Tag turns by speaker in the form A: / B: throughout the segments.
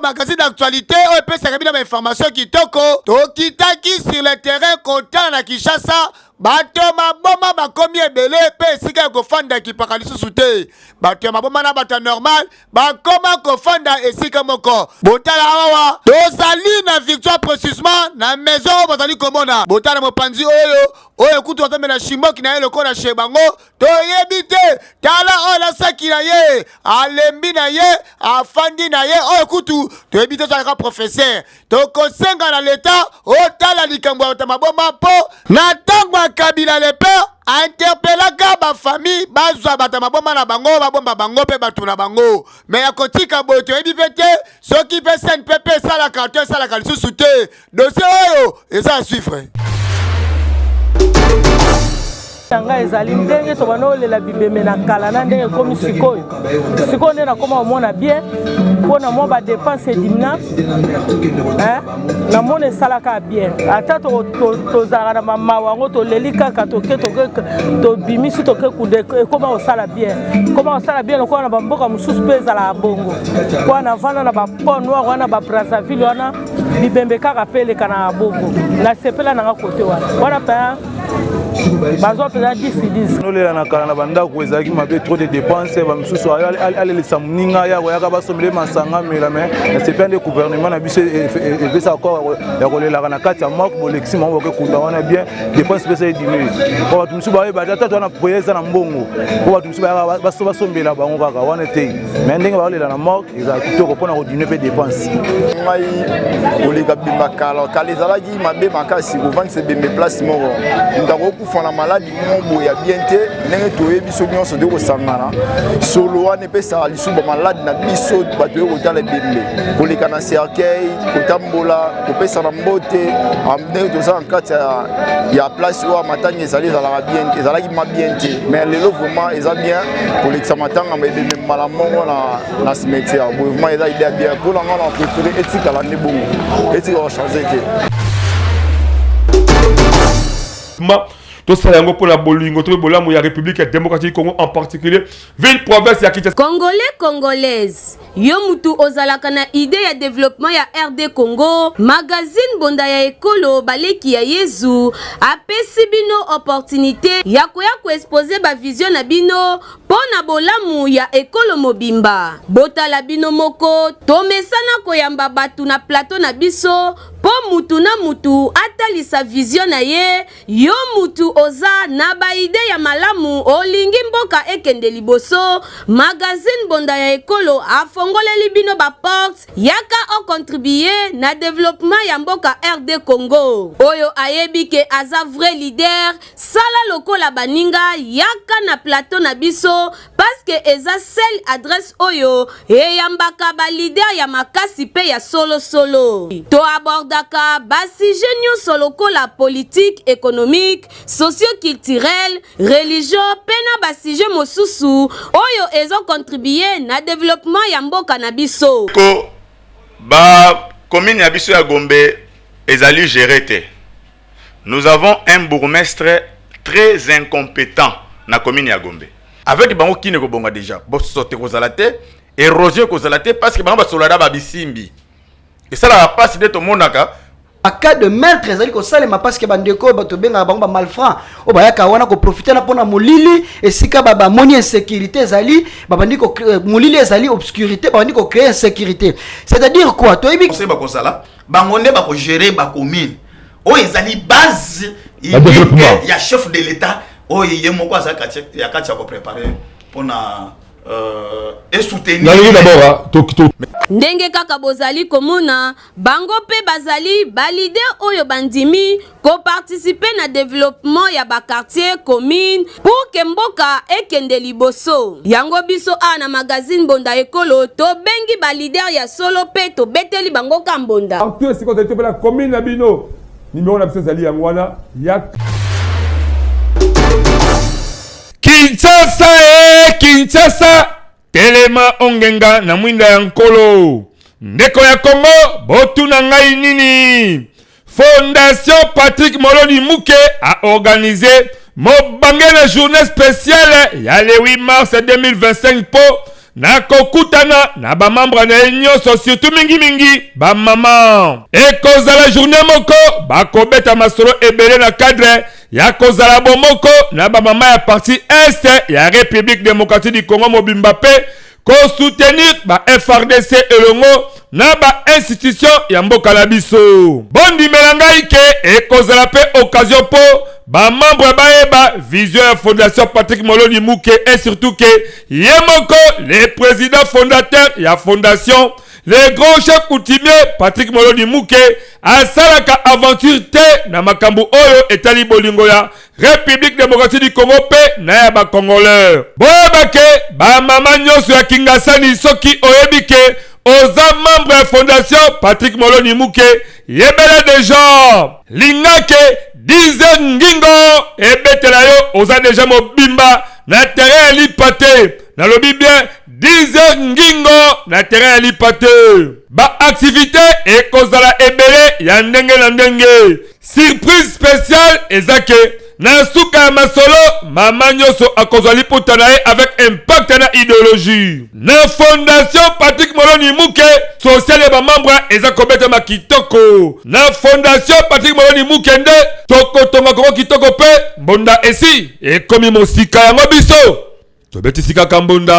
A: magazine d'actualité oyo epesaka bino bainformation kitoko. Tokitaki sur le terrain kotala na Kinshasa, bato maboma bakomi ebele mpe esika ya kofanda ekipaka lisusu te. Bato ya maboma na bato ya normal bakoma kofanda esika moko. Botala awa, tozali na Victoire, précisement na maison oyo bozali komona. Botala mopanzi oyo, oyo kutu azomela shimboki na ye lokola chez bango, toyebi te. Tala oyo na saki na ye, alembi na ye, afandi na ye. Oyo kutu toyebi te, ozalaka professeur. Tokosenga na leta otala likambo ya maboma, mpo na ntango ya Kabila le père ainterpelaka bafamille bazwa bato ya maboma na bango, babomba bango mpe bato na bango. Me ya kotika boye, toyebi mpe te soki mpe CNPP esalaka to esalaka lisusu te. Dossier oyo eza ya suivre.
B: Na ngai ezali ndenge tobanda olela bibembe na kala na ndenge ekomi sikoyo. Sikoyo nde nakoma komona bien mpo na mwa badepense edimina, namona esalaka bien. Ata tozalaka na mamawa yango, toleli kaka, toke toke, tobimisi, toke kude, ekoma kosala bien, ekoma kosala bien lokola na bamboka mosusu mpe ezalaka bongo. Mpo navanda na bapont noir wana, babrazzaville wana, bibembe kaka mpe eleka na bongo. Nasepela nanga kote wana wana mpenza, bazwa mpenza 10 10.
C: Nolela na kala na bandako ezalaki mabe, trop de dépense. Bamisusu alelisa moninga ya koyaka basomele masanga mela. Me nasepela nde gouvernement na biso epesa accord ya kolelaka na kati ya morgue. Bolekisi bango, bakekunda wana bien, dépense mpe esa ediminue, po bato mosusu bayeba ata to wana projet eza na mbongo, po bato mosusu bayaka basombela bango kaka wana te. Me ndenge baolela na morgue ezala kitoko mpona kodiminue mpe dépense.
D: Ngai koleka bimba kala kala ezalaki mabe makasi, kovandisa ebembe place moko, moto akokufa na maladi moko boye ya bien te. Ndenge toyebi biso nyonso toyei kosangana solo wana epesaka lisusu bamaladi na biso. Bato oye kotala ebembe, koleka na cercueil, kotambola, kopesana mbote, ndenge toza na kati ya place oyo matanga ezali, ezalaka bien, ezalaki ma bien te. Mais lelo vraiment eza bien kolekisa matanga ebembe mbala moko na cimetière boye. Vraiment eza idée bien. Mpo na nga, na préféré etikala nde bongo, etikala change te.
E: Ma tosala yango mpona bolingo to mpe bolamu ya République démocratique Congo, en particulier ville province ya Kinshasa.
F: Congolais, Congolaise, yo mutu ozalaka na idée ya développement ya RD Congo, magazine Bonda ya Ekolo Baleki ya Yezu apesi bino opportunité ya koya koexposer bavision na bino mpo na bolamu ya ekolo mobimba. Botala bino moko, tomesana koyamba bato na plateau na biso mpo mutu na mutu atalisa vision na ye. Yo mutu oza na baidées ya malamu, olingi mboka ekende liboso, magazine Bonda ya Ekolo afongoleli bino baporte. Yaka ocontribuer na développement ya mboka RD Congo. Oyo ayebi ke aza vrai leader, sala lokola baninga, yaka na plateau na biso, parce que eza seule adresse oyo eyambaka baleader ya makasi mpe ya solosolo. Toabordaka basujet nyonso lokola politique, économique, socioculturel, religion mpe na basujet mosusu oyo ezocontribuer na développement ya mboka na biso.
G: Ko bacommune ya biso ya Gombe ezali géré te. Nous avons un bourgmestre très incompétent na commune ya Gombe.
H: Avec bango, kini kobonga déjà, bosoto ekozala te, érosion ekozala te, parce que bango basolada babisimbi esalaka mpasi nde tomonaka.
I: Cas de meurtre ezali kosalema parce que bandeko oyo bato bengaka bango bamalfrats oyo bayaka wana koprofiter na mpona molili, esika bamoni insécurité ezali, babandi molili ezali, obscurité, babandi kocréer insécurité. C'est-à-dire quoi? Toyebi
J: conseil bakozala, bango nde bakogérer bacommune oyo ezali base unique ya chef de l'État, oyo ye moko aza ya kati ya kopréparer mpona esoutenir.
E: Nalingi d'abord to
F: Ndenge kaka bozali komona, bango mpe bazali baleader oyo bandimi koparticiper na développement ya baquartier, commune, pour ke mboka ekende liboso. Yango biso awa na magazine Mbonda Ekolo tobengi baleader ya solo mpe tobeteli bango ka mbonda.
E: Partout esika ozali, topela commune na bino, numéro na biso ezali yango wana ya Kinshasa. E Kinshasa, telema ongenga na mwinda ya Nkolo. Ndeko ya Kongo, botuna ngai nini? Fondation Patrick Moloni Muke a organisé mobange na journée spéciale ya le 8 mars 2025 mpo na kokutana na ba membre na ye nyonso surtout mingimingi ba mama. Ekozala journée moko bakobeta masolo ebele na cadre ya kozala bomoko na ba mama ya partie est ya République démocratique du Congo mobimba mpe ko soutenir ba FRDC elongo na ba institution ya mboka na biso. Bondimela ngai ke ekozala mpe occasion mpo ba membre bayeba vision ya Fondation Patrick Moloni Muke et surtout ke ye moko le président fondateur ya fondation le grand chef coutumier Patrick Moloni Muke asalaka aventure te na makambo oyo etali bolingo ya République démocratique du Congo mpe na ya ba Congolais. Boyeba ke ba mama nyonso ya Kingasani soki oyebi ke oza membre ya fondation Patrick Moloni Muke yebela deja linga ke 10 ngingo ebetela yo oza deja mobimba na terrain ya lipa te nalobi bien 10 ngingo na terrain ya lipa te ba activité ekozala ebele ya ndenge na ndenge Surprise speciale eza ke na suka ya masolo mama nyoso akozwa liputa na ye avec impact na ideologie. Na fondation Patrick Moloni Muke, social ya ba membre eza kobetama kitoko. Na fondation Patrick Moloni Muke nde tokotonga Congo kitoko pe mbonda esi ekomi mosika yango biso Tobetisi kaka mbonda.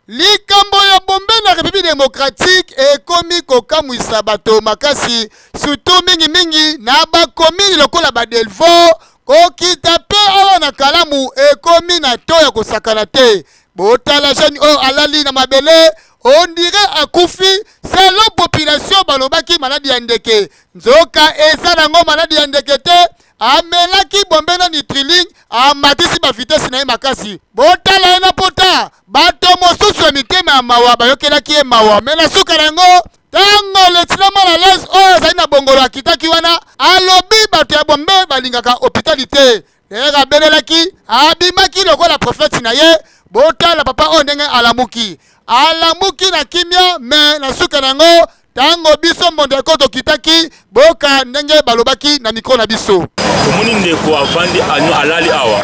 A: Likambo ya bombe na Republique democratique ekomi kokamwisa bato makasi, surtout mingi mingi na ba commune lokola ba Delvaux, kokita pe awa na Kalamu ekomi na to ya kosakana te. Botala jeune oyo alali na mabele on dirait akufi, selon population balobaki maladi ya ndeke, nzoka eza nango maladi ya ndeke te. Amelaki bombe na nitriling, amatisi ba vitesse na ye makasi. Botala ye na pota. Bato mosusu ya mitema ya mawa bayokelaki ye mawa, me na suka na yango, ntango Lieutenant Malalaise oyo azali na bongolo akitaki wana, alobi bato ya bombe balingaka hopitali te. D'ailleurs abelelaki, abimaki lokola prophète na ye. Botala papa oyo ndenge alamuki, alamuki na kimia, me na suka na yango Tango biso Mbondeko tokitaki, boyoka ndenge balobaki na micro na biso.
K: Tomoni ndeko avandi alali awa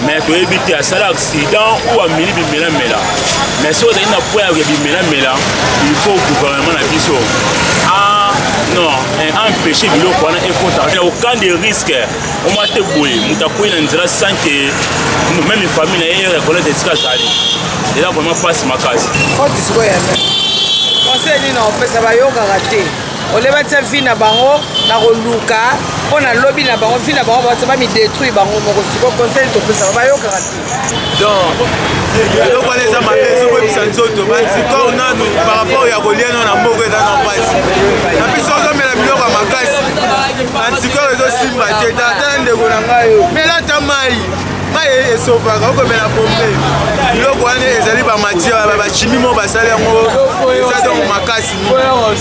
K: mais toyebi te asala accident ou ameli bimelamela mais soki ozali na point ya bimelamela il faut gouvernement na biso a non empêcher biloko wana ekota na aucun de risque omwa te boye moto akwei na nzela sans que meme famille na ye reconnaître esika azali eza vraiment mpasi makasi.
L: Faute sikoyo ya nani? Conseil nini nakopesa bayokaka te ole batia vie na bango na koluka mpo na lobi na bango vie na bango batia bamidetruire bango moko sikoyo conseil topesaka bayokaka te.
C: Donc eloko wana eza mabe ezokoyebisa nzoto bantikor nanu par rapport ya kolia nano na mboka eza na mpasi na biso ozomela biloko ya makasi antikor ezosimba te tata ndeko na ngai mela ata mai mai esovaka okomela pompe biloko wana ezali bamatière bachimi moko basali yango eza donc makasi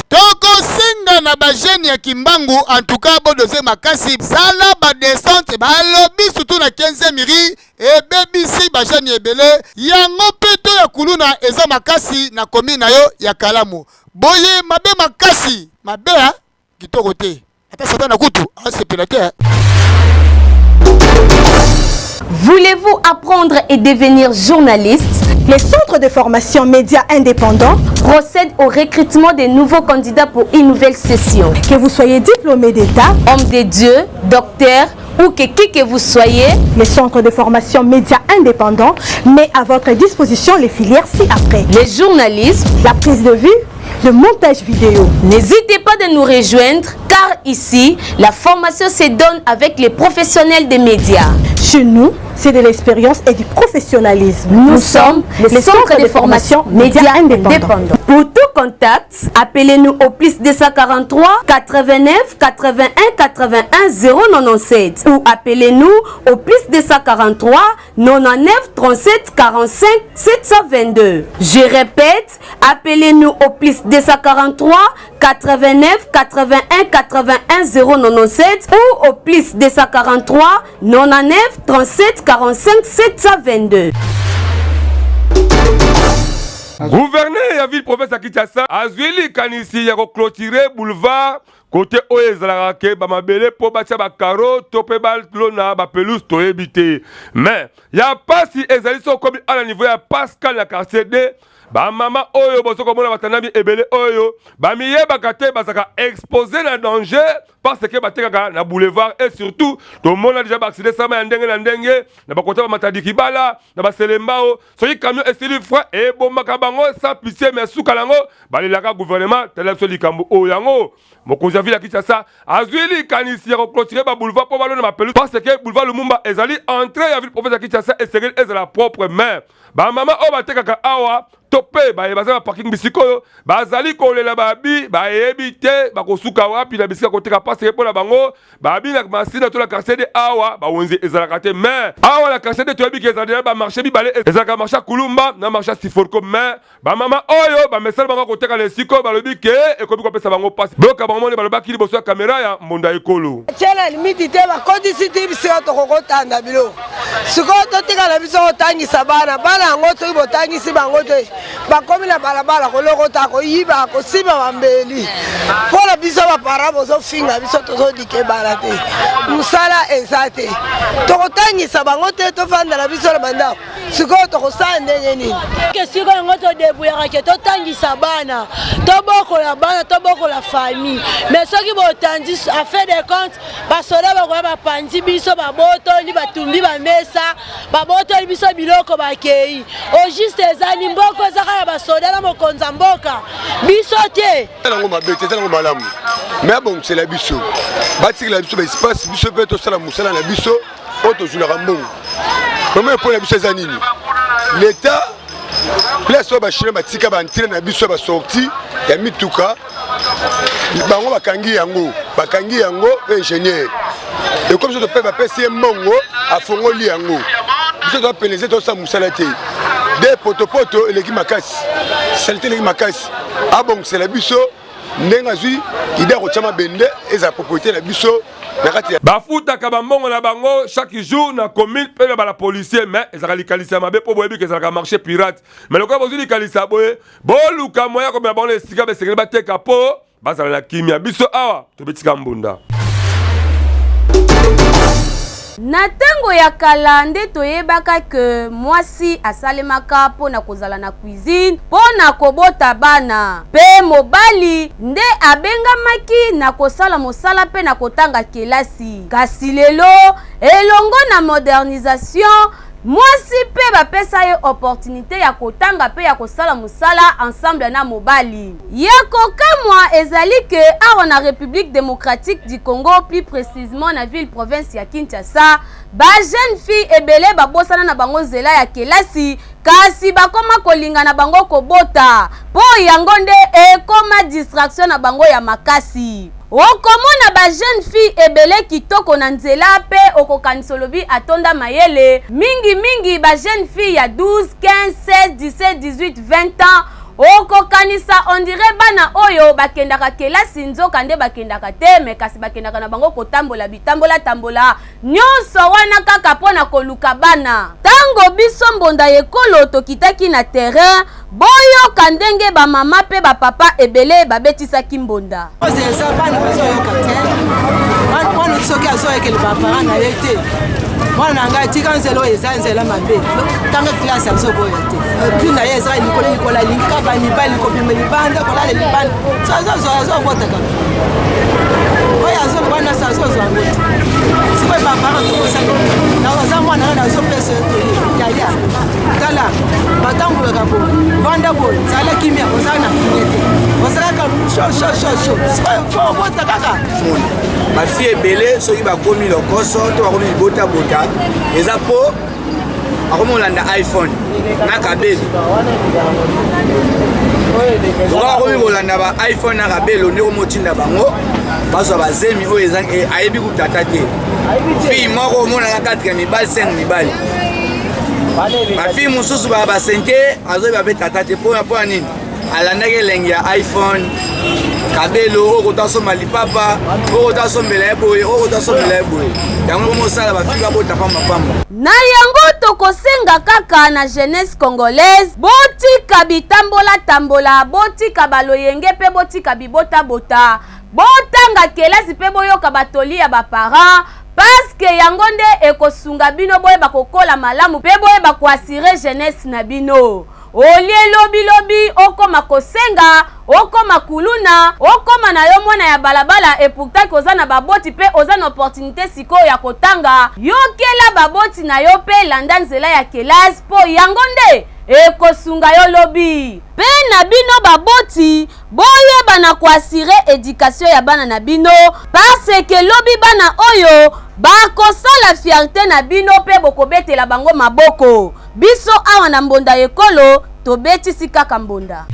A: Tokosenga na ba jeunes ya Kimbangu en tout cas bo doser makasi sala ba descente balobi surtout na 15e rue ebebisi ba jeunes ebele yango pe to ya kuluna eza makasi na commune na yo ya Kalamu boye mabe makasi mabe hein kitoko te ata satana kutu asepela te.
F: Voulez-vous apprendre et devenir journaliste?
M: Les centres de formation médias indépendants
F: procèdent au recrutement des nouveaux candidats pour une nouvelle session.
M: Que vous soyez diplômé d'État,
F: homme de Dieu, docteur ou que qui que vous soyez,
M: les centres de formation médias indépendants met à votre disposition les filières ci-après.
F: Le journalisme,
M: la prise de vue, le montage vidéo.
F: N'hésitez pas de nous rejoindre car ici, la formation se donne avec les professionnels des médias.
M: Chez nous, c'est de l'expérience et du professionnalisme.
F: Nous, Nous sommes les centres de formation médias indépendants. Pour tout contact, appelez-nous au plus 243 89 81 81 097 ou appelez-nous au plus 243 99 37 45 722. Je répète, appelez-nous au plus 243 89 81 81 097 ou au plus 243 99 37 45 722.
E: Gouverneur ya ville province ya Kinshasa azwi likanisi ya ko clôturer boulevard. Kote oyo ezalaka ke ba mabele po batia ba carreaux to pe balona ba pelouse toyebi te. Mais ya pasi ezali soki okomi awa na niveau ya Pascal na quartier D, ba mama oyo bozo komona batandami ebele oyo bamiyebaka te bazalaka expose na danger parce que batekaka na boulevard et surtout tomona deja ba accident esalama ya ndenge na ndenge na bakota ba Matadi Kibala na ba Selembao. Soki camion esili frein ebomaka bango sans pitié, mais suka na yango balelaka gouvernement talela biso likambo oyo. Yango mokonzi ya ville ya Kinshasa azwi likanisi ya koclôturer ba boulevard mpo balona ba pelouse parce que boulevard Lumumba ezali entrée ya ville province ya Kinshasa, esengeli ezala propre. Mais ba mama oyo batekaka awa to mpe baye baza na parking bisika oyo bazali kolela babi bayebi te bakosuka wapi na bisika koteka parce que mpo na bango babi na masina to na quartier de awa bawenze ezalaka te. Mais awa na quartier de toyebi ke ezala deja ba marché mibale, ezalaka marché ya Kulumba na marché ya Siforco. Mais bamama oyo bamesana bango koteka na esika oyo balobi ke ekomi kopesa bango mpasi. Boyoka bango moni balobaki liboso ya kamera ya Mbonda Ekolo.
L: Tie na limiti te, bakotisi ti bisika tokokotanda biloko. Sikoyo totikala biso kotangisa bana. Bana yango soki botangisi bango te, bakomi na balabala kolokota, koyiba, kosimba bambeli. Mpo na biso bapara bozofinga biso, tozodike bana te, mosala eza te, tokotangisa bango te, tofanda na biso na bandako. Sikoyo tokosala ndenge nini?
N: Ke sikoyo yango todebuyaka ke totangisa bana, tobokola bana, tobokola famille. Mais soki botandi a fait de compte, basoda bakoya bapanzi biso, babotoli, batumbi bamesa, babotoli biso biloko, bakei. Au juste ezali mboko ezaka ya basoda na mokonzi ya mboka, biso te.
O: Eza nango mabe te, eza nango malamu, me abongisela biso, batikela biso baespace, biso mpe tosala mosala na biso oyo tozwilaka mbongo. Premier point na biso eza nini? L'État, place oyo bachinois batika baentrée na biso ya basortie ya mituka, bango bakangi yango, bakangi yango mpe ingénieur ekomi biso tope bapesi ye mbongo, afongoli yango, biso toapeneze, tosala mosala te. De potopoto eleki makasi, salite eleki makasi, abongisela biso ndenge azwi ide ya kotya mabende, ezala propriété na biso na kati ya
E: Bafutaka bambongo na bango chaque jour na commune mpe na bala policier, mais ezalaka likanisi ya mabe mpo boyebi ke ezalaka marché pirate. Mais lokola bozwi likanisi ya boye, boluka moyen ya komema bango na esika besengeli bateka mpo bazala na kimia. Biso awa tobetika mbunda.
F: Na tango ya kala nde toyebaka que mwasi asalemaka mpo na kozala na cuisine mpo na kobota bana, mpe mobali nde abengamaki na kosala mosala mpe na kotanga kelasi. Kasi lelo, elongo na modernisation, mwasi mpe bapesa ye opportunite ya kotanga mpe ya kosala mosala ensemble na mobali. Ya kokamwa ezali que awa na Republique democratique du Congo, plus precisement na ville province ya Kinshasa, ba jeunes filles ebele babosana na bango nzela ya kelasi kasi bakoma kolinga na bango kobota mpo yango nde ekoma distraction na bango ya makasi. Okomona ba jeunes filles ebele kitoko na nzela mpe okokanisa olobi atonda mayele, mingi mingi ba jeunes filles ya 12, 15, 16, 17, 18, 20 ans, okokanisa on dirait bana oyo bakendaka kelasi nzoka nde bakendaka te, mais kasi bakendaka na bango kotambola bitambola tambola, nyonso wana kaka mpo na koluka bana. Tango biso mbonda ya ekolo tokitaki na terrain, boyoka ndenge ba mama mpe ba papa ebele babetisaki mbonda.
P: Eza bana bazoyoka te, mwana soki azoyekela ba parents na ye te, mwana na ngai tika nzela oyo eza nzela mabe, tanga classe azoboya te, epuis na ye eza likolo likolo, alingi kaka bamibali, kobima libanda, kolala libanda, so azozwa azobotaka oyo azoloba nyonso azozwa yango te. Sikoyo baparent tokosali, aza mwana nga nazopesa yo toli, yaya tala batambolaka boye, vanda boye, zala kimia, ozala na kimia te, ozalaka shoshoshosho, sikoyo fo obota kaka.
Q: Bafi ebele soki bakomi lokoso to bakomi bibotabota, eza mpo akomi kolanda iPhone na kabelo. Lokola akomi kolanda ba iPhone na kabelo, nde komotinda bango bazwa bazemi oyo ayebi kutata te. Fille moko omonaka 4 mibali, 5 mibali, bafille mosusu baya basente, azoyeba mpe tata te. Mpona mpona nini? Alandaki elengi ya iPhone, kabelo, oyo kota asomba lipapa, oyo kota asombela ye boye, oyo kota asombela ye boye, yango komosala bafille babota pambapamba.
F: Na yango tokosenga kaka na jeunesse congolaise, botika bitambola tambola, botika baloyenge mpe botika bibotabota. Botanga kelasi mpe boyoka batoli ya ba parents parce que yango nde ekosunga bino boyeba kokola malamu mpe boyeba ko assurer jeunesse na bino. Olie lobi lobi okoma kosenga, okoma kuluna, okoma na yo mwana ya balabala et pourtant que oza na baboti mpe oza na opportunite sikoyo ya kotanga, yokela baboti na yo mpe landa nzela ya kelasi mpo yango nde ekosunga yo lobi. Mpe na bino baboti, boyeba na ko assurer education ya bana na bino parce que lobi bana oyo bakosala fierte na bino mpe bokobetela bango maboko. Biso awa na Mbonda Ekolo tobetisi kaka mbonda.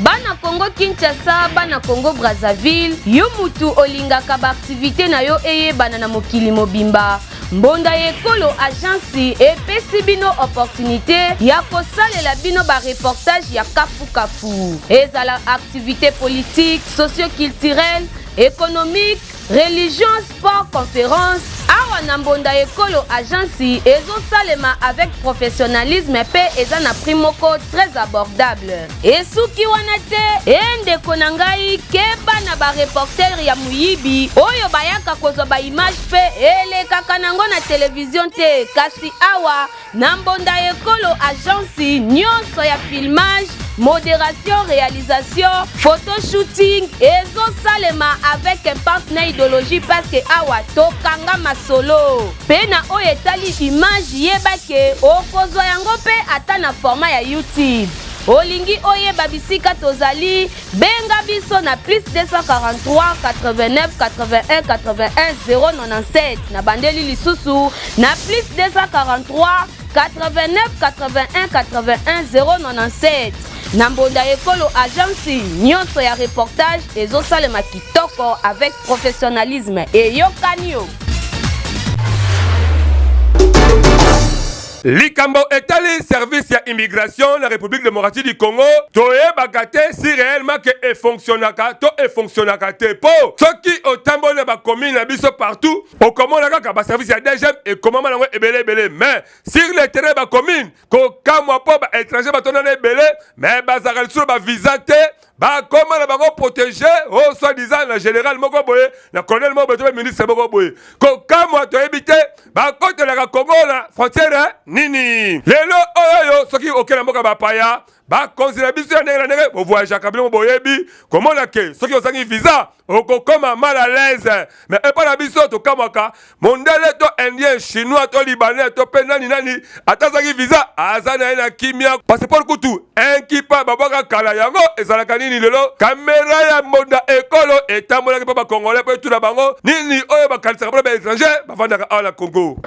F: Bana Congo Kinshasa, bana Congo Brazzaville, yo mutu olingaka ba activite na yo eyebana na mokili mobimba, Mbonda ya Ekolo Agence epesi bino opportunite ya kosalela bino ba reportage ya kafu kafu. Ezala activite politique, socio-culturelle, économique, religion, sport, conférence, awa na Mbonda Ekolo Agence ezosalema avec professionnalisme pe eza na prix moko très abordable. Esuki wana te, e ndeko na ngai, keba na ba reporter ya moyibi oyo bayaka kozwa ba image pe elekaka nango na television te, kasi awa Na Mbonda Ekolo agence nionso ya filmage, moderation, realisation, photo shooting ezo salema avec impact na ideologie parce que awa tokanga masolo. Pe na oyo etali image yeba ke okozwa yango pe ata na format ya YouTube. Olingi oyeba bisika tozali? Benga biso na plus 243 89 81 81 097. Na bandeli lisusu na plus 243 89 81 81 097. Na Mbonda Ekolo Agence nyonso ya reportage ezosalema kitoko avec professionnalisme. Eyokani yo.
E: Likambo etali service ya immigration na Republique democratique du Congo, toyebaka te si reellement que e fonctionnaka to e fonctionnaka te po soki otamboli na ba commune na biso partout okomona kaka ba service ya DGM ekomama nango ebele ebele mais sur le terrain ba commune kokamwa po ba étranger batondana ebele mais bazalaka lisusu ba visa te bakoma na bango protege o oh, soit disant na général moko boye na colonel moko boye to mpe ministre moko boye kokamwa toyebi te bakotelaka kongo na frontière nini lelo oyo oyo soki oke na mboka bapaya bakonzi na biso ya ndenge na ndenge bovoyageaka bino boyebi komona ke soki ozangi visa okokoma mal à l'aise mais epai na biso tokamwaka mondele to indien chinois to libanais to mpe nani nani ata azangi visa aza na ye na kimia passeport kutu inkipa babwaka kala yango ezalaka nini lelo kamera ya mbonda ekolo etambolaki mpo bakongolais mpo etuna bango nini oyo bakanisaka mpona baétranger bafandaka awa na congo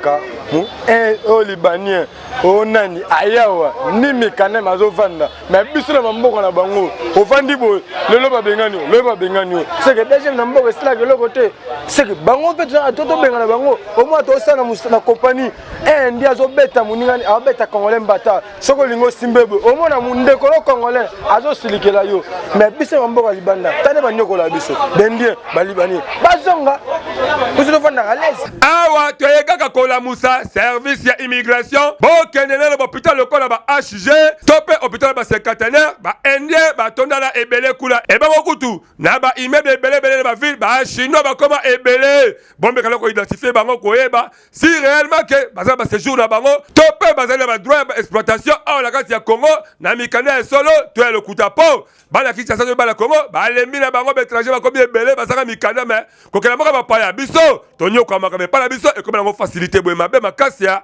R: oyo libanien oyo nani ayawa ni mikaneme azovanda me biso na bamboka na bango ovandi boye lelo babengani yo lelo babengani yo seke dgm na mboka esilaka eloko te seke bango mpe to tobengana bango omoi tosala na kompani ndi azobeta moninga abeta congolais mbata soki olingi osimbe boye omona ndeko no congolais azosilikela yo me biso na mboka libanda tande banyokola biso bendien balibani bazonga biso tofandaka alaise
E: awa toye kaka kolamusa service ya immigration bokende nano bahôpital lokola ba hg to mpe hôpital ba cinquantenaire ba indien batondana ebele kuna ebango kutu na ba immeuble ebele ebele na baville ba chinois bakoma ebele bomekana koidentifie bango koyeba si réellement ke baza ba séjour na bango to mpe bazali na badroit ya exploitation awa na kati ya congo na mikanda ya solo to ya lokuta mpo bana kinshasa to bana congo balembi na bango baétranger bakomi ebele bazanga mikanda me kokenda mboka bapaya biso tonyokwamaka me epai na biso ekomi nango facilité boye mabe makasi ya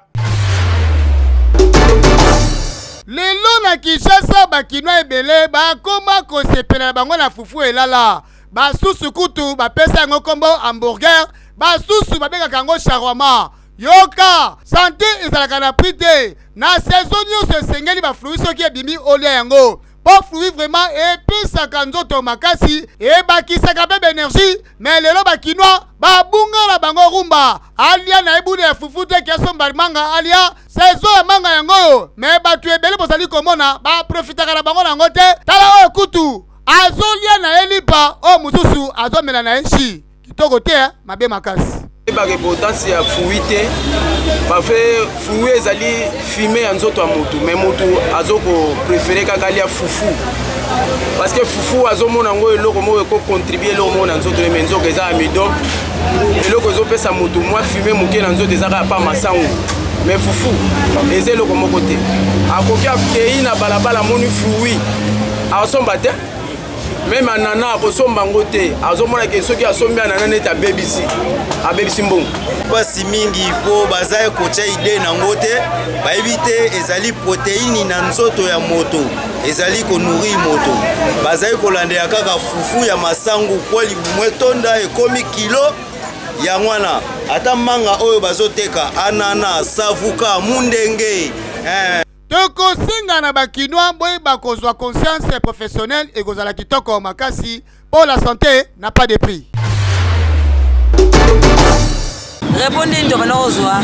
A: Lelo na Kinshasa ba kinois ebele bakoma kosepela na bango na fufu elala. Basusu kutu bapesa yango nkombo hamburger, basusu babengaka yango shawarma. Yoka, sante ezalaka na prix te. Na saison nyonso esengeli ba fruits soki ebimi olia yango. Po fruit vraiment epesaka nzoto makasi, ebakisaka pe ba energie, mais lelo ba kinois babunga na bango rumba. Alia na ye buna ya fufu te ke asomba manga alia. Saison ya manga yango oyo, mais batu ebele bozali komona ba profitaka na bango na yango te. Tala oyo kutu azolia na ye lipa, oyo mosusu azomela na ye jus. Kitoko te hein, mabe makasi.
S: Bayebaka importance ya fruit te. Bafe fruit ezali fume ya nzoto ya motu, mais motu azo ko préférer kaka alia fufu. Parce que fufu azomona yango eloko moko eko contribuer eloko moko na nzoto mais nzoka eza amidon. Eloko ezopesa motu mwa fume moke na nzoto eza kaka pa masangu. Mais fufu eza eloko moko te. Akoki akei na balabala amoni fruit asomba te. Meme anana akosomba yango te, azomona ke soki asombi anana neti abebisi abebisi mbongo.
T: Mpasi mingi mpo baza kotya ide nango te, bayebi te ezali proteini na nzoto ya moto, ezali konourrir moto. Bazali kolandela kaka fufu ya masangu mpo libumu etonda ekomi kilo. Yango wana ata manga oyo bazoteka anana, savuka, mundenge eh.
A: Tokosenga na ba kinois boyeba kozwa conscience professionnelle ekozala kitoko makasi po la sante n'a pas de prix.
U: Repos nde ntoka nakozwa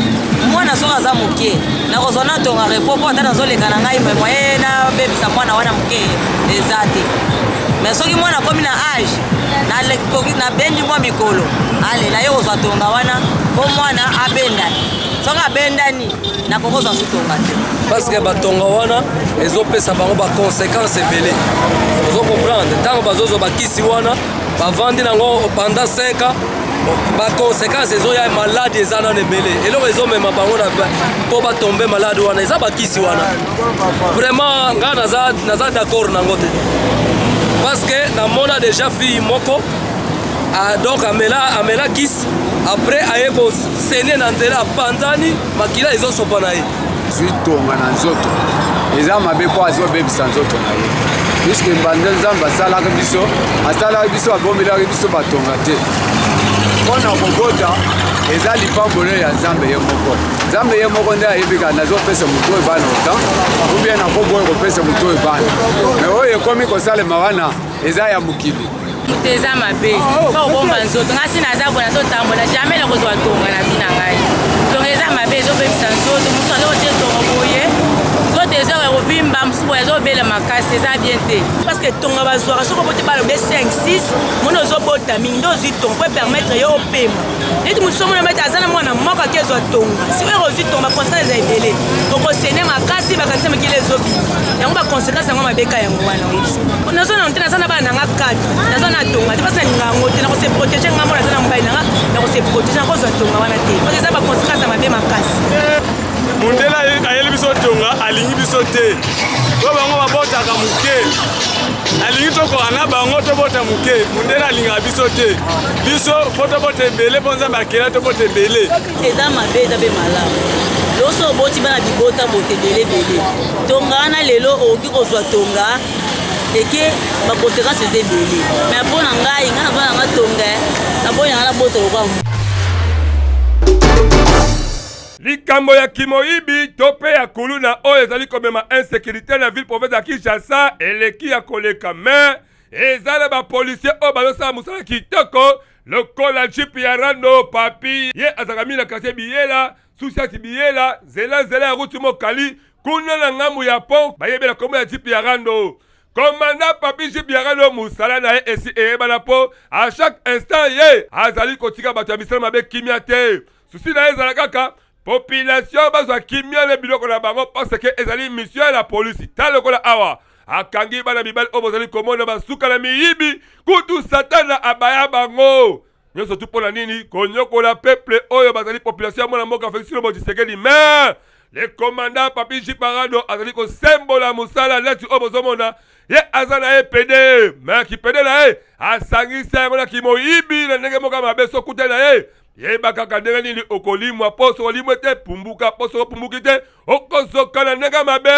U: mwana soki aza moke nakozwa natonga repos mpo ata nazoleka na ngai me moye nabebisa mwana wana moke eza te me soki mwana akomi na age nabendi mwa mikolo ale naye kozwa tonga wana mpo mwana abendani soki abendani nakokozwa su tonga te
V: parce que batonga wana ezopesa bango baconséquence ebele ozo comprendre ntango bazozwa bakisi wana bavandi nango pendant 5 ans baconséquence ezoya maladi eza nano ebele eloko ezomema bango mpo batombe maladi wana eza bakisi wana vraiment ngai naza, naza d'accord nango te parce que namona déjà fille moko ah, donc amela, amela kisi après aye kosene na nzela apanzani makila ezosopa na ye
W: zwi tonga na nzoto eza mabe mpo azobebisa nzoto na ye puiske mbanda nzambe asalaka biso asalaka biso abombelaki biso batonga te mpo na kobota eza lipambolo ya nzambe ye moko nzambe ye moko nde ayebi kaka nazopesa moto oyo bana otan ubie nakoboya kopesa moto oyo bana me oyo ekomi kosalema wana eza ya mokili
X: moto eza mabe fo kobomba nzoto ngai si naza boye nazotambola jamais nakozwa tonga na vi na ngai tonga eza mabe ezobebisa nzoto mosusu azokotie tonga boye nzoto eza ya kovimba mosusu boye azobela makasi eza bien te
Y: parce que tonga bazwaka soki oboti bana obe 5 6 moni ozobota mingi nde ozwi tonga po epermettre yo opema neti mosusu omona mete aza na mwana moko ake ezwa tonga sikoyo ozwi tonga baconséquence eza ebele okosene makasi bakanisa mikili ezobima yango baconséquence yango mabeka yango wana oyebisa naza na te naza na bana nanga 4 naza na tonga te mpasi nalinga yango te nakose protege nga mona naza na mobali nanga nakose protege nakozwa tonga wana te parce eza baconséquence ya mabe makasi
R: mundele ayeli biso tonga alingi biso te po bango babotaka moke alingi tokoka na bango tobota moke mundele alingaka biso te biso fo tobota ebele mpo nzambe akela tobota ebele
U: eza mabe eza mpe malamu loso oboti bana bibota bote ebele ebele tonga wana lelo okoki kozwa tonga eke baconséquence eza ebele mais mpo na ngai ngai naza nanga tonga naboyi nanga nabota lokwa
E: Likambo ya kimoyibi to pe ya kuluna oyo ezali komema insecurite na ville province ya Kinshasa eleki ya koleka mais eza na ba policiers oyo bazosala mosala kitoko lokola jeep ya rando papi ye azalaka mingi na quartier Biyela Susiasi Biyela nzela nzela ya route Mokali kuna na ngambo ya pont bayebela kombo ya jeep ya rando Commandant Papy Jeep ya rando mosala na ye esi eyebana po à chaque instant ye azali kotika bato ya misala mabe kimia te Souci na ye ezala kaka population bazwa kimia na biloko na bango parce que ezali mission ya la police. Tala lokola awa akangi bana mibali oyo bozali komona basuka na miyibi, kutu satana abaya bango nyonso tu mpo na nini konyokola peuple oyo bazali population ya mwana mboka Felix Tshilombo Tshisekedi. Mais le commandant Papy Jiparado azali kosembola mosala neti oyo bozomona ye aza na ye pede me kipede na ye asangisa yango na kimoyibi na ndenge moko ya mabe sokuta na ye yeba kaka ndenge nini okolimwa mpo soki olimwe te pumbuka mpo soki opumbuki te okozoka na ndenge mabe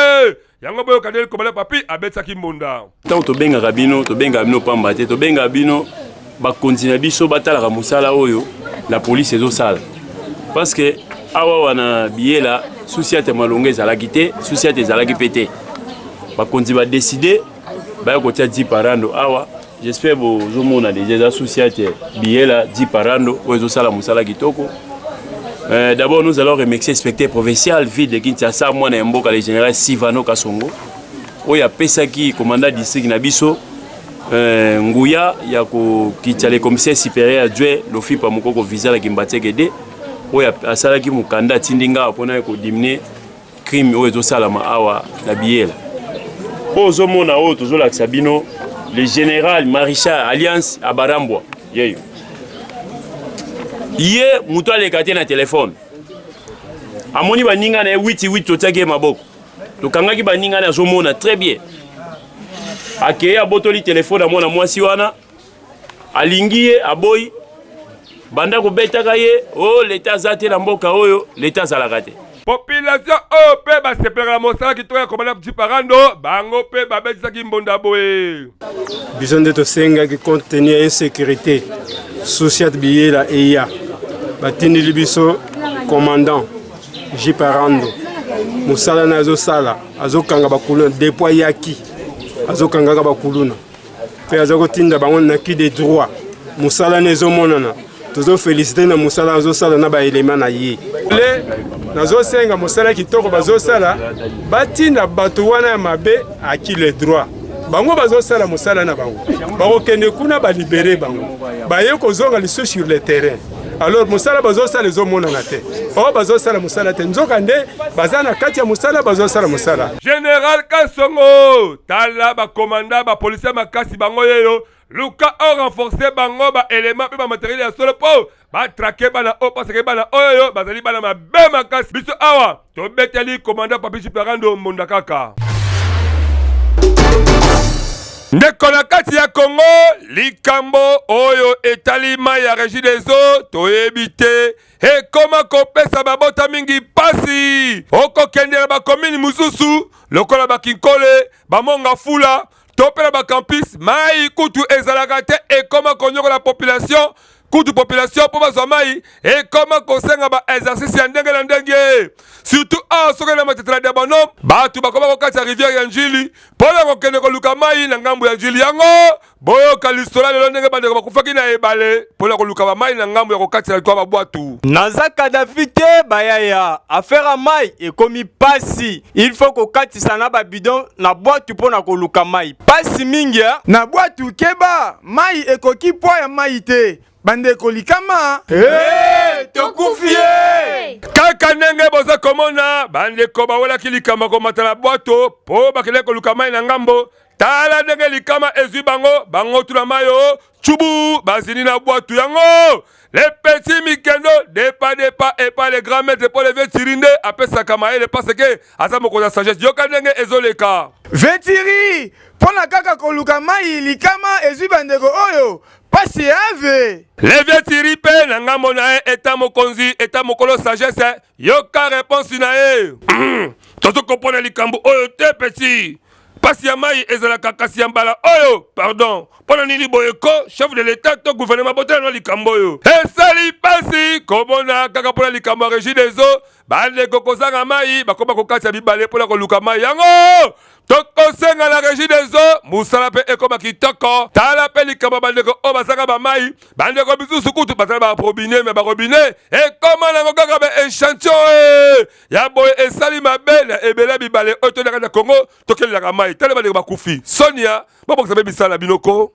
E: yango boyoka ndenge komanda papi abetisaki mbonda
K: ntango tobengaka bino tobengaka bino pamba te tobengaka bino bakonzi na biso batalaka mosala oyo la police ezosala parce que awa wana biyela susi ate malonga ezalaki te susi ate ezalaki mpe te bakonzi badeside baya kotia jiparando awa J'espère bozomona deja eza souci ate biyela di parando oyo ezosala mosala kitoko. Euh, d'abord nous allons remercier inspecteur provincial ville de Kinshasa mwana ya mboka le général Sivano Kasongo oyo apesaki commandant district na biso euh, nguya ya kokitisa le commissaire supérieur adjoint Lofipa Mokoko Visa la Kimbatseke 2. oyo asalaki mokanda atindi nga awa mpona kodimine crime oyo ezosalama awa na biyela oyo ozomona oyo tozolakisa bino le général maréchal alliance abarambwa yeyo ye moto aleka te na telefone amoni baninga na ye witi witi totiaki ye maboko tokangaki baninga na azomona très bien akei abotoli telefone ya mwana mwasi wana alingi ye aboyi banda kobetaka ye o oh, leta aza te na mboka oyo leta azalaka te
E: Population oyo mpe basepelaka na mosala kitoko ya komanda Jiparando, bango mpe babetisaki mbonda boye.
R: Biso nde tosengaki compte tenu ya insécurité sociale biyela eya batindeli biso commandant Jiparando mosala na azosala azokanga bakuluna depuis ayaki azokangaka bakuluna mpe aza kotinda bango na qui de droit mosala na ezomonana tozofelisite na mosala azosala na baelema na ye le nazosenga mosala kitoko bazosala batinda bato wana ya mabe aki le droit bango bazosala mosala na bango bakokende kuna balibere bango baye kozonga lisusu sur le terrain alors mosala bazosala ezomonana te oyo oh, bazosala mosala te nzoka nde baza na kati ya mosala bazosala mosala
E: General Kasongo, tala ba commandant ba policiers makasi bango yeyo luka o renforcer bango ba éléments mpe ba matériel ya solo mpo ba traquer bana oyo parce que bana oyo bazali bana mabe makasi. Biso awa tobeteli commandant Papi Chiparando mbonda kaka. Ndeko na kati ya Congo, likambo oyo etali mai ya Regie des eaux toyebi te ekoma kopesa babota mingi mpasi. Okokende na bakomini mosusu lokola bakinkole, bamonga fula to mpe na bacampus, mai kutu ezalaka te, ekoma konyokola population kutu population mpo bazwa mai ekoma kosenga ba exercice ya ndenge na ndenge surtout awa soki na matete na diabono bato bakoma kokatisa rivière ya njili mpo na kokende koluka mai na ngambo ya njili yango boyoka lisolo ya lelo ndenge bandeko bakufaki na ebale mpo na koluka bamai na ngambo ya kokatisa likwa babwatu
R: Naza Kadhafi te bayaya, affaire ya mayi ekomi pasi, il faut kokatisa na ba bidon na bwatu mpo na koluka mayi, pasi mingi eh.
B: Na bwatu keba mayi ekoki poids ya mayi te bandeko likama.
E: Hey, tokufi ye! Kaka ndenge boza komona bandeko bawelaki likambo ya komata na bwato mpo bakendaki koluka mai na ngambo. Tala ndenge likama ezwi bango, bango tuna mai o tchubu bazindi na bwatu yango. Le petit Mikendo depa depa epa le grand maître mpo le vieux Thierry nde apesaka mayele parce que aza mokonzi ya sagesse. Yoka ndenge ezoleka.
B: Vieux Thierry, mpo na kaka koluka mai likama ezwi bandeko oyo pasi ave.
E: Le vieux Thierry mpe na ngambo na ye eta mokonzi eta mokolo sagesse, yoka reponse na ye. Tozo comprendre likambo oyo te petit. Pasi ya mayi ezalaka kasi ya mbala oyo pardon mpo na nini boye ko chef de l'etat to gouvernement botala na likambo oyo esali pasi komona kaka mpo na likambo ya regie des eaux bandeko kozanga mayi bakoma kokatisa bibale mpo na koluka mayi yango tokosenga na regie des eaux mosala mpe ekoma kitoko tala mpe likambo ya bandeko oyo bazanga bamai bandeko misusu kutu bazala barobine me barobine ekoma nango kaka ba echantillon eh. ya boye esali mabe na ebele ya bibale oyo tondaka na Congo tokelelaka mai tala bandeko bakufi sonia babongisa mpe misala na bino ko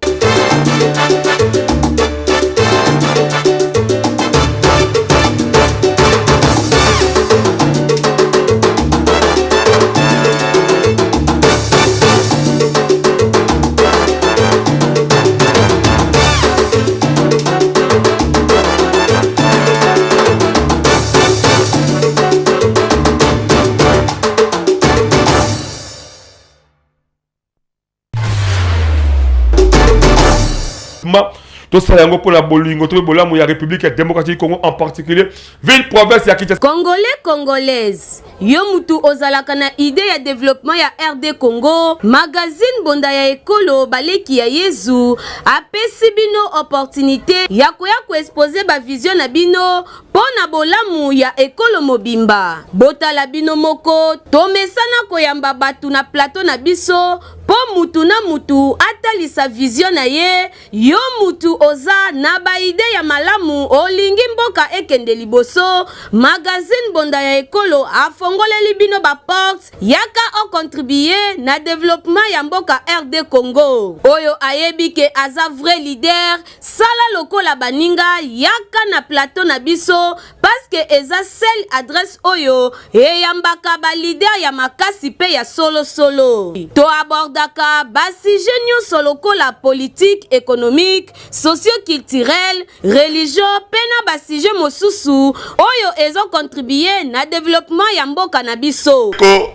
E: tosala yango mpo na bolingo to mpe bolamu ya république ya démocratique congo en particulier ville province ya kinshasa
F: Congolais Congolaise, yo mutu ozalaka na idee ya developpement ya RD Congo, magazine Bonda ya Ekolo Baleki ya Yezu apesi bino opportunite ya koya ko exposer ba vision na bino mpo na bolamu ya ekolo mobimba. Botala bino moko, tomesana koyamba batu na plateau na biso mpo mutu na mutu atalisa vision na ye. Yo mutu oza na ba idee ya malamu, olingi mboka ekende liboso, magazine Mbonda ya Ekolo afongoleli bino ba porte, yaka o contribuer na developpement ya mboka RD Congo. Oyo ayebi ke aza vrai leader, sala lokola baninga, yaka na plateau na biso parce que eza seule adresse oyo eyambaka ba leader ya makasi pe ya solo solo. To abordaka ba sujet nionso lokola politique, economique, socio-culturel, religion pe na ba sujet mosusu oyo ezo contribuer na developpement ya mboka na biso.
D: Ko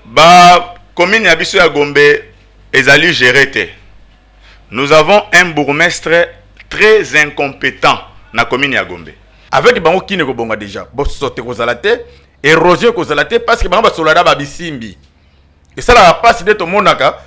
D: ba commune ya biso ya Gombe ezali gere te. Nous avons un bourgmestre très incompetent na commune ya Gombe.
G: Avec bango kin ekobonga dejà bosoto ekozala te erosion ekozala te parce que bango basololaka ba bisimbi esalaka pasi nde tomonaka.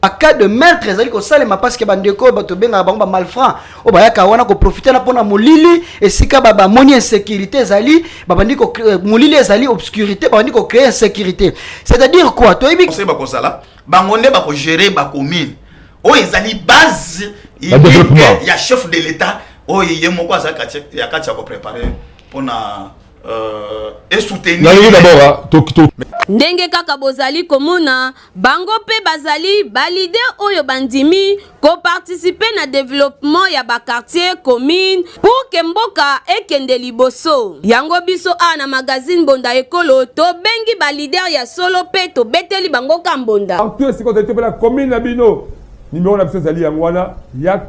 H: Ba cas de meurtre ezali kosalema parce que bandeko oyo bato bengaka bango ba malfrats oyo bayaka wana koprofite na mpona molili esika bamoni insécurité ezali babandi molili ezali obscurité babandi kocree insécurité, c'est-à-dire quoi? Toyebi
I: conseil bakozala bango nde bakogere bacommune oyo ezali base unique ya chef de l'État oyo ye moko aza ya kati ya koprépare mpona esoutenir.
E: Nalingi d'abord ah, to, to.
F: Ndenge kaka bozali komona, bango pe bazali ba leader oyo bandimi ko participer na developpement ya ba quartiers, communes pour que mboka ekende liboso. Yango biso awa na magazine Mbonda Ekolo tobengi ba leader ya solo pe tobeteli bango ka mbonda.
E: Partout esika ozali to pe na commune na bino, numero na biso ezali yango wana. Yaka.